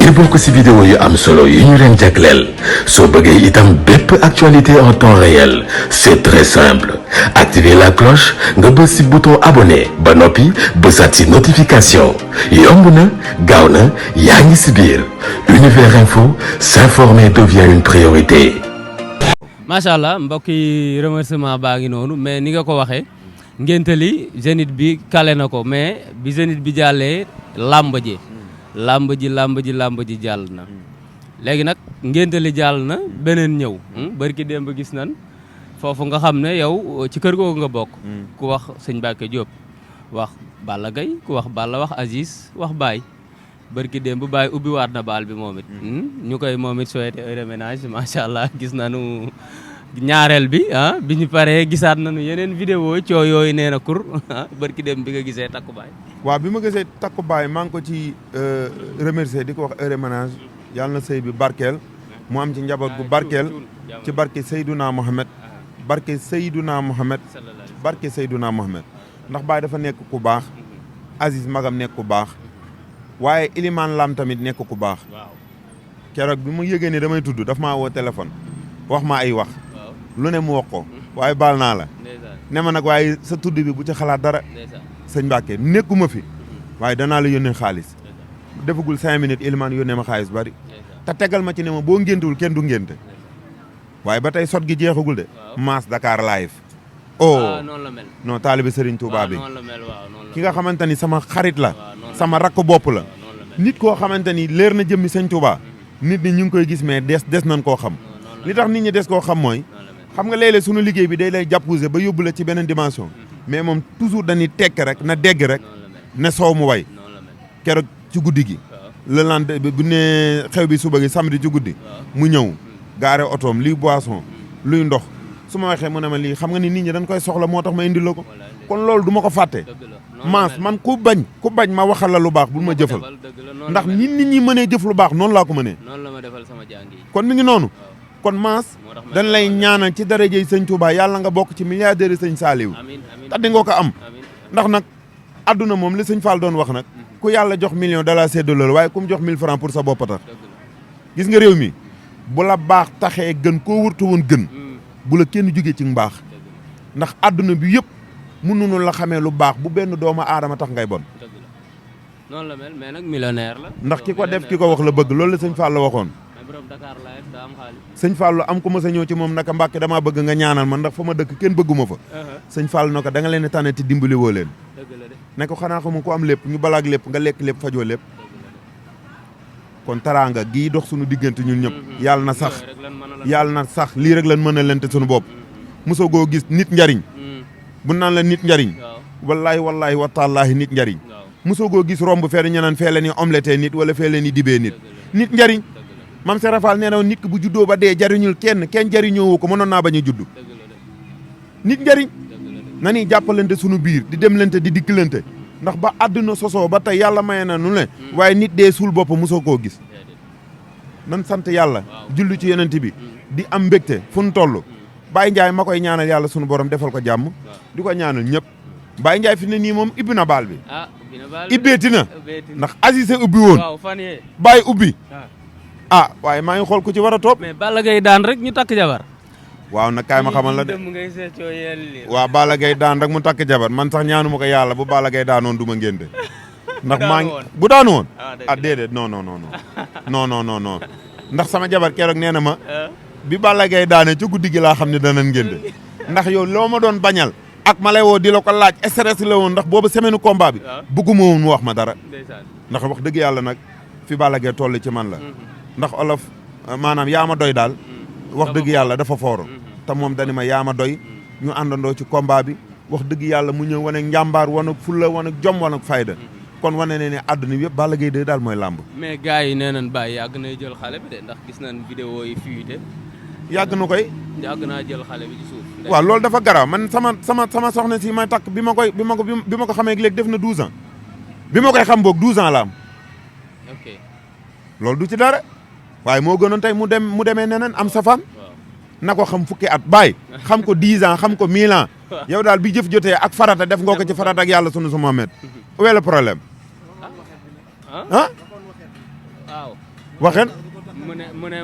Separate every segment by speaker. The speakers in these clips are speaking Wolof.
Speaker 1: ngir bokk ci vidéo yu am solo yu ñu leen jagleel soo bëggee itam bépp actualité en temps réel c'est très simple activer la cloche nga bës ci bouton abonné ba noppi bësaat ci notification yomb na gaaw na yaa ngi ci biir Univers Info s'informer devient une priorité.
Speaker 2: macha allah mbokk yi remerciement baa ngi noonu mais ni nga ko waxee ngénte li Zénith bi kale na ko mais bi Zénith bi jàllee làmb ji jàll na léegi nag ngénte li jàll na beneen ñëw barki démb gis nan foofu nga xam ne yow ci kër googu nga bokk ku wax sëñ Mbacke Diop wax Balla Gaye ku wax Balla wax Aziz wax Baye barki démb Baye ubbi waat na baal bi moom it ñu koy moom it souhaité heureux ménage macha allah gis nañu ñaareel bi bi ñu paree gisaat nañu yeneen vidéo coo yooyu nee na kur barki démb bi nga gisee takku Baye.
Speaker 3: waaw bi ma gisee takku Baye maa ngi ko ci remercier di ko wax heureux ménage yàlla na sëy bi barkeel mu am ci njaboot gu barkeel ci barke Seydouna Mohamed barke Seydouna Mohamed barke Seydouna Mohamed ndax Baye dafa nekk ku baax Aziz magam nekk ku baax waaye Iliman Lam tamit nekk ku baax keroog bi mu yëgee ne damay tudd daf maa woo téléphone wax ma ay wax lu ne mu wax ko waaye baal naa la ne ma nag waaye sa tudd bi bu ci xalaat dara sëñ Mbacke nekkuma fi waaye danaa la yónnee xaalis defagul 5 minutes Iliman yónnee ma xaalis bari te tegal ma ci ne ma boo ngéntewul kenn du ngénte waaye ba tey sot gi jeexagul de Mass Dakar live
Speaker 2: noonu la mel
Speaker 3: non taalibe Serigne Touba bi ki nga xamante ni sama xarit la sama rakk bopp la nit koo xamante ni leer na jëmmi Sëñ Touba nit ñi ñu ngi koy gis mais des nañ koo xam li tax nit ñi des koo xam mooy xam nga léeg-léeg sunu liggéey bi day lay jàppuse ba yóbbu la ci beneen dimension mais moom toujours dañuy tekk rek na dégg rek ne soow mu way keroog ci guddi gi le lendemain bu ne xew bi suba gi samedi ci guddi mu ñëw gaare otoom lii boisson luy ndox su ma waxee mu ne ma lii xam nga ni nit ñi dañ koy soxla moo tax ma indi la ko kon loolu du ma ko fàtte Mass man ku bañ ma waxal la lu baax bul ma jëfal ndax nit ñi mënee jëf lu baax noonu laa ko mënee kon mi ngi noonu kon Mass dañ lay ñaanal ci darajey Sëñ Touba yàlla nga bokk ci milliardaire Sëñ Saliou te di nga ko am ndax nag adduna moom li Sëñ Fall doon wax nag ku yàlla jox million da la séddoo loolu waaye ku mu jox 1000 francs pour sa bopp tax gis nga réew mi bu la baax taxee gën koo wërta woon gën bu la kenn jógee ci mbaax ndax adduna bi yëpp mënuñu la xamee lu baax bu benn doomu aadama tax ngay bon
Speaker 2: noonu la mel mais nag millionnaire la
Speaker 3: ndax ki ko def ki ko wax la bëgg loolu la Sëñ Fall la waxoon Sëñ Fall am ko mës a ñëw ci moom naka Mbàkke damaa bëgg nga ñaanal man ndax fa ma dëkk kenn bëgguma fa Sëñ Fall na ko da nga leen tànn te dimbali woo leen ne ko xanaa xamu ko am lépp ñu balaag lépp nga lekk lépp fajoo lépp kon taraanga gii dox suñu diggante ñun ñëpp yàlla na sax lii rek lan mën a lente suñu bopp mosoo goo gis nit njariñ bu naan la nit njariñ wallaahi wa taalaahi nit njariñ mosoo goo gis romb fee ñu naan fee la ni omelette nit wala fee la ni dibee nit njariñ Mam Serap Fall nee na nit ki bu juddoo ba dee jariñul kenn jariñoo ko mënoon naa bañ a judd nit njariñ na ni jàppalante suñu biir di demlante di dikkalante ndax ba àdduna sosoo ba tey yàlla maye na nu ne waaye nit dee suul bopp mosoo koo gis nan sant yàlla julli ci yonent bi di am mbégte fu nu toll Baye Ndiaye ma koy ñaanal yàlla sunu borom defal ko jàmm di ko ñaanal ñëpp Baye Ndiaye fi ne nii moom ibbi na baal bi ibbeeti na ndax Aziz ubbi woon Baye ubbi waaye maa ngi xool ku ci war a topp
Speaker 2: mais Balla Gaye daan rek ñu takk jabar
Speaker 3: waaw nag kaay ma xamal la de waaw Balla Gaye daan rek mu takk jabar man sax ñaanu ma ko yàlla bu Balla Gaye daanoon du ma ngénte ndax maa ngi bu daanu woon déedéet non ndax sama jabar keroog nee na ma bi Balla Gaye daane ci guddi gi laa xam ne danañ ngénte ndax yow loo ma doon bañal ak ma lay woo di la ko laaj stress la woon ndax boobu semaine combat bi bëgguma woon mu wax ma dara ndax wax dëgg yàlla nag fi Balla Gaye toll ci man la ndax olof maanaam yaa ma doy daal wax dëgg yàlla dafa fooro te moom dani ma yaa ma doy ñu àndandoo ci combat bi wax dëgg yàlla mu ñëw wane njàmbaar wane fulla wane jom wane fayda kon wane ne àdduna bi yëpp Balla Gaye de daal mooy làmb
Speaker 2: mais gars yi nee nañ Baye yàgg nay jël xale bi de ndax gis nañ vidéo yi fuité
Speaker 3: yàgg na koy
Speaker 2: yàgg naa jël xale bi ci suuf
Speaker 3: waaw loolu dafa garaaw man sama soxna si may takk bi ma ko xamee léegi def na 12 ans bi ma koy xam boog 12 ans la am loolu du ci dara waaye moo gënoon tey mu demee neneen am safaan na ko xam fukki at Baye xam ko 10 ans xam ko 1000 ans yow daal bi jëf jotee ak farata def nga ko ci farata ak yàlla sunu su Mohamed où est le problème
Speaker 2: waaw
Speaker 3: waxen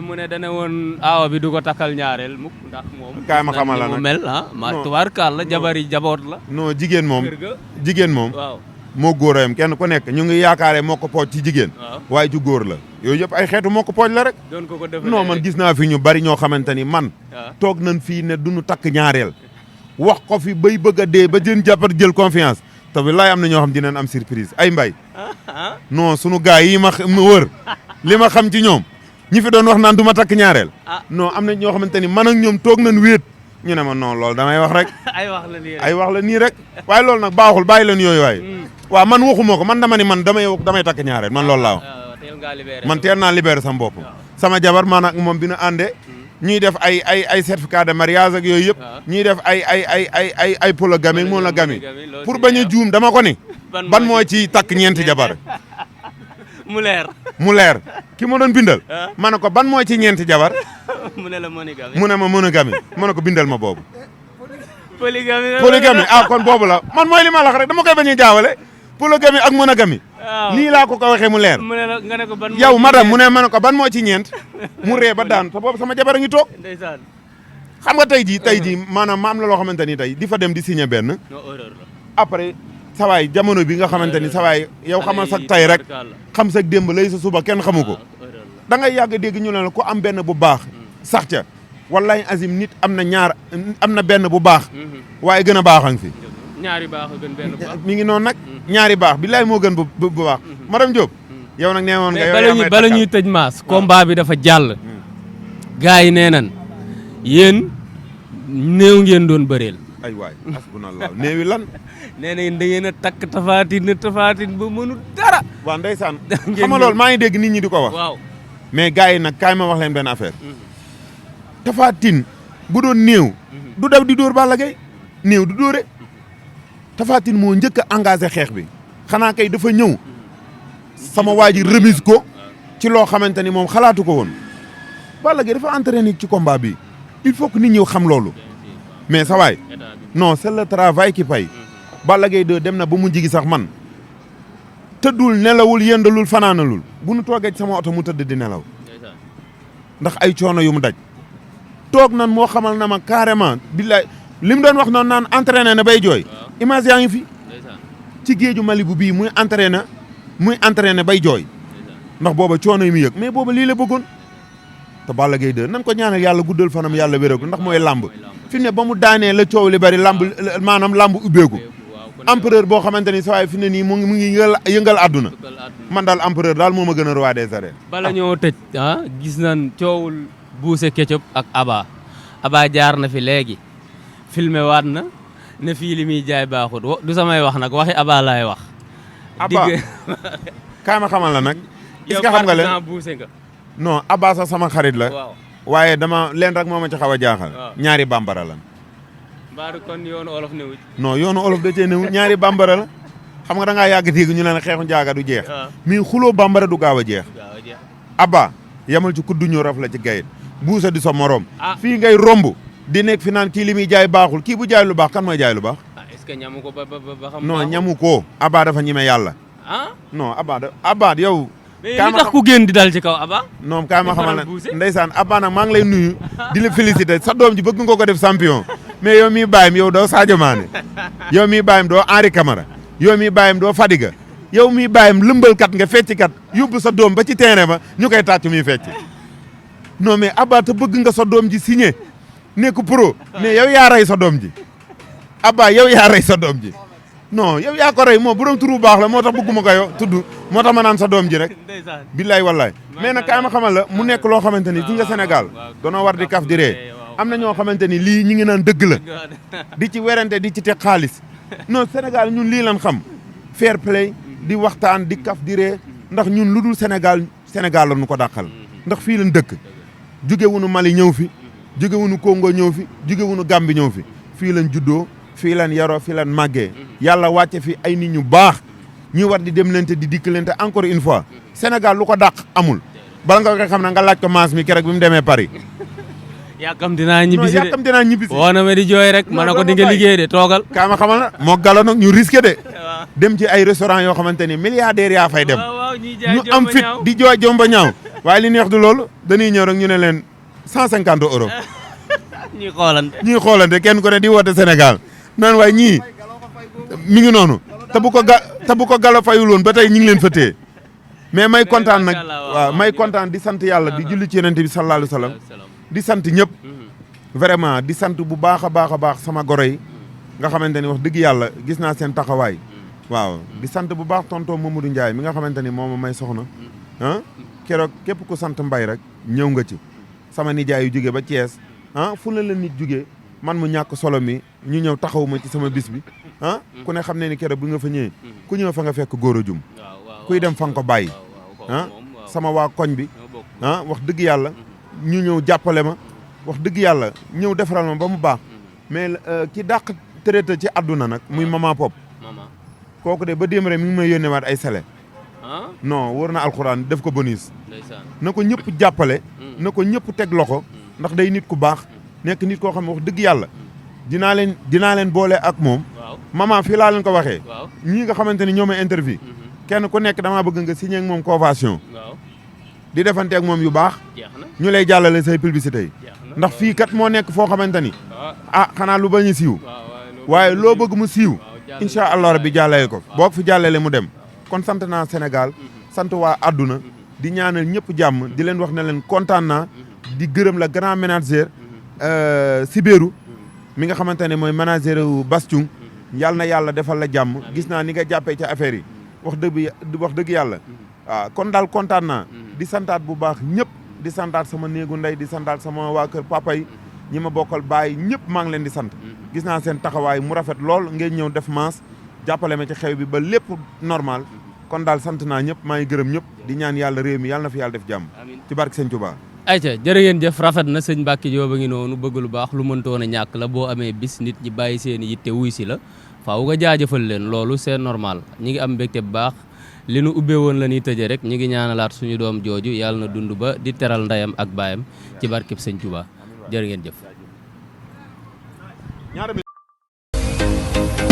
Speaker 2: mu ne dana woon aawa bi du ko takkal ñaareel mukk ndax moom
Speaker 3: kaay ma xamal la
Speaker 2: mu
Speaker 3: nag
Speaker 2: mel ma tubaarkaal la jabari jaboot la
Speaker 3: non jigéen moom
Speaker 2: kër ga
Speaker 3: jigéen moom
Speaker 2: waaw
Speaker 3: moo góor a yam kenn ku nekk ñu ngi yaakaaree moo ko pooj ci jigéen waaye ju góor la yooyu yëpp ay xeetu moo ko pooj la rek
Speaker 2: doon ko def
Speaker 3: non man gis naa fi ñu bari ñoo xamante ni man toog nañ fii ne duñu takk ñaareel wax ko fi bay bëgg a dee ba jën jàppar jël confiance te billaay am na ñoo xam dinañ am surprise ay mbay non sunu gars yi ma wër li ma xam ci ñoom ñi fi doon wax naan du ma takk ñaareel non am na ñoo xamante ni man ak ñoom toog nañ wéet ñu ne ma non loolu damay wax rek ay wax la nii rek waaye loolu nag baaxul bàyyi leen yooyu waaye waaw man waxuma ko man dama ni man damay takk ñaareel man loolu laa wax man teel naa libéré sama bopp sama jabar man ak moom bi nu àndee ñuy def ay certificat de mariage ak yooyu yëpp ñuy def ay polygamie monogamie pour bañ a juum dama ko ni ban moo ci takk ñeenti jabar mu leer ki ma doon bindal ma ne ko ban moo ci ñeenti jabar
Speaker 2: mu ne la monogamie
Speaker 3: mu ne ma monogamie ma ne ko bindal ma boobu
Speaker 2: polygamie
Speaker 3: kon boobu la man mooy li ma la wax rek dama koy bañ a jaawale polygamie ak monogamie nii laa ko waxee mu leer
Speaker 2: mu ne la nga ne ko ban
Speaker 3: yow madame mu ne ma ne ko ban moo ci ñeent mu ree ba daan te boobu sama jabar a ngi toog
Speaker 2: ndeysaan
Speaker 3: xam nga tey jii maanaam ma am la loo xamante ni tey di fa dem di signé benn après sawaay jamono bi nga xamante ni sawaay yow xamal sax tey rek xam sax démb lay sa suba kenn xamu ko da ngay yàgg dégg ñu ne la ko am benn bu baax sax ca wallahi azim nit am na benn bu baax waaye gën a baaxang fi
Speaker 2: ñaari baax a gën benn bu baax
Speaker 3: mi ngi noonu nag ñaari baax billaay moo gën bu baax madame Diop yow nag nee woon nga yow
Speaker 2: bala ñuy tëj maas combat bi dafa jàll gars yi nee nan yéen néew ngeen doon bëreel
Speaker 3: ay waay asbunallah néewi lan
Speaker 2: nee na da ngeen a takk tafaatin ba mënu dara
Speaker 3: waaw ndeysaan xam nga loolu maa ngi dégg nit ñi di ko wax
Speaker 2: waaw
Speaker 3: mais gars yi nag kaay ma wax leen benn affaire tafaatin bu doon néew du daw di dóor Balla Gaye néew du dóore tafaatin moo njëkk a engagé xeex bi xanaa kay dafa ñëw sama waa ji remise ko ci loo xamante ni moom xalaatu ko woon Balla Gaye dafa entraîné ci combat bi il faut que nit ñi xam loolu mais sa waay non c'est le travail qui paye Balla Gaye 2 dem na ba mu jigi sax man tëddul nelawul yendalul fanaanalul bu nu toogee ci sama oto mu tëdd di nelaw ndax ay coono yu mu daj toog nan moo xamal na ma carrément billaay li mu doon wax noonu naan entraîné na bay jooy image yaa ngi fi ci géeju Malibu bii muy entraîné bay jooy ndax booba coono yi mu yëg mais booba lii la bëggoon te Balla Gaye 2 nan ko ñaanal yàlla guddal fanam yàlla wéral ko ndax mooy làmb fi ne ba mu daanee la coow li bari maanaam làmb ubbeeku empereur boo xamante ni saa fi ne nii mu ngi yëngal àdduna man daal empereur daal moo ma gën a roi des arènes.
Speaker 2: bala ñoo tëj gis nañ coowul Boucher Ketchup ak Aba jaar na fi léegi filmé waat na ne fii li muy jaay baaxut du samay wax nag waxi Aba laay wax.
Speaker 3: Aba kaay ma xamal la nag. est-ce que xam nga leen
Speaker 2: Boucher nga.
Speaker 3: non Aba sax sama xarit la.
Speaker 2: waaw
Speaker 3: waaye dama leen rek moo ma ci xaw a jaaxal. ñaari bambara lan.
Speaker 2: mbaaru kon yoonu olof newul.
Speaker 3: non yoonu olof da cee newul ñaari bambara la xam nga da ngaa yàgg dégg ñu ne xeexu njaaga du jeex. mais xuloo bambara du gaaw a jeex. Aba yamal ci kuddu ñu raf la ci gayit Boucher di sa morom. fii ngay romb di nekk fi naan kii li muy jaay baaxul kii bu jaay lu baax kan mooy jaay lu baax.
Speaker 2: est-ce que ñamu ko ba xam.
Speaker 3: non ñamu ko Aba dafa ñime yàlla. non Aba yow.
Speaker 2: mais li tax ku génn di dal ci kaw Aba.
Speaker 3: non kaay ma xamal ne ndeysaan Aba nag maa ngi lay nuyu di la féliciter sa doom ji bëgg nga ko def champion mais yow miy bàyyim yow doo Sadio Mané yow miy bàyyim doo Henri Camara yow miy bàyyim doo Fadiga yow miy bàyyim lëmbalkat nga fecckat yóbbu sa doom ba ci terrain ba ñu koy tàcc muy fecc non mais Aba te bëgg nga sa doom ji signé nekk pro mais yow yaa rey sa doom ji Aba yow yaa rey sa doom ji non yow yaa ko rey moo borom turu baax la moo tax bëgguma ko yow tudd moo tax ma naan sa doom ji rek billaay wallaay mais nag kaay ma xamal la mu nekk loo xamante ni fi nga Sénégal doonoo war di kaf di ree am na ñoo xamante ni lii ñi ngi naan dëgg la di ci werante di ci teg xaalis non Sénégal ñun lii lan xam fair play di waxtaan di kaf di ree ndax ñun lu dul Sénégal la ñu ko dàqal ndax fii lan dëkk jóge wunu Mali ñëw fi jóge wunu Congo ñëw fi jóge wunu Gambie ñëw fi fii lan juddoo fii lan yaroo fii lan màggee yàlla wàcce fi ay nit ñu baax ñu war di dem lente di dikk lente encore une fois Sénégal lu ko dàq amul bala nga ko xam ne nga laaj ko maas mi keroog bi mu demee Paris
Speaker 2: yàkkam dinaa ñibbisi de
Speaker 3: yàkkam dinaa ñibbisi
Speaker 2: woo na ma di jooy rek ma ne ko di nga liggéey de toogal
Speaker 3: kaa ma xamal na moo galo nag ñu risqué de dem ci ay restaurant yoo xamante ni milliardaires yaa fay dem ñu am fit di jooy jomba ñaaw waaye li neex du loolu dañuy ñëw rek ñu ne leen 150 euros ñuy xoolante kenn ku ne di woote Sénégal naan waaye ñii mi ngi noonu te bu ko galo fayul woon ba tey ñu ngi leen fa téye mais may kontaan nag waaw may kontaan di sant yàlla di julli ci yonent bi sallallahu alayhi wa sallam di sant ñëpp vraiment di sant bu baax a baax sama goro yi nga xamante ni wax dëgg yàlla gis naa seen taxawaay waaw di sant bu baax tonton Mamadou Ndiaye mi nga xamante ni moom may soxna ah keroog képp ku sant mbay rek ñëw nga ci sama nijaay yu jógee ba Thiès fu la nit jógee man mu ñàkk solo mi ñu ñëw taxaw ma ci sama bis bi ku ne xam ne ni keroog bi nga fa ñëwee ku ñëw fa nga fekk góor a jum kuy dem fa nga ko bàyyi sama waa koñ bi wax dëgg yàlla ñu ñëw jàppale ma wax dëgg yàlla ñëw defaral ma ba mu baax mais ki dàq traité ci àdduna nag muy maman Pop kooku de ba démb rek mi ngi may yónnee waat ay sele non wóor na alxuraan def ko bonus na ko ñëpp jàppale na ko ñëpp teg loxo ndax day nit ku baax nekk nit koo xam ne wax dëgg yàlla dinaa leen boole ak moom maman fii laa leen ko waxee ñii nga xamante ni ñoo may interview kenn ku nekk damaa bëgg nga signé ak moom convention di defante ak moom yu baax ñu lay jàllale say publicité yi ndax fii kat moo nekk foo xamante ni xanaa lu bañ a siiw waaye loo bëgg mu siiw incha allah rabbi jàllale ko boo fi jàllale mu dem kon sant naa Sénégal sant waa àdduna di ñaanal ñëpp jàmm di leen wax ne leen kontaan naa di gërëm la grand manager Sibéru mi nga xamante ne mooy manager wu Bastung yàlla na yàlla defal la jàmm gis naa ni nga jàppee ci affaire yi wax dëgg yàlla waaw kon daal kontaan naa di santaat bu baax ñëpp di santaat sama néegu ndey di santaat sama waa kër papa yi ñi ma bokkal baay ñëpp maa ngi leen di sant gis naa seen taxawaay mu rafet lool ngeen ñëw def maas jàppale ma ci xew bi ba lépp normal kon daal sant naa ñëpp maa ngi gërëm ñëpp di ñaan yàlla réew mi yàlla na fi yàlla def jàmm ci barke Sëñ Touba.
Speaker 2: ayca jërë ngeen jëf rafet na sëñ Mbacke Diop a ngi noonu bëgg lu baax lu mëntoon a ñàkk la boo amee bis nit ñi bàyyi seen yitte wuy si la faaw nga jaajëfal leen loolu c'est normal ñi ngi am mbégte bu baax li nu ubbee woon la ñuy tëjee rek ñi ngi ñaanalaat suñu doom jooju yàlla na dund ba di teral ndeyam ak baayam ci barkeb Sëñ Touba jërë ngeen jëf.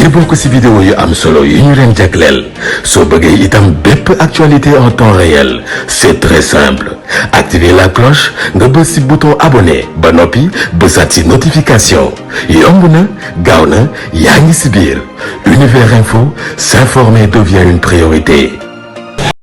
Speaker 1: ngir bokk ci vidéo yu am solo yu ñu leen jagleel soo bëggee itam bépp actualité en temps réel c'est très simple activer la cloche nga bës ci bouton abonné ba noppi bësaat ci notification yomb na gaaw na yaa ngi ci biir Univers Info s'informer devient une priorité.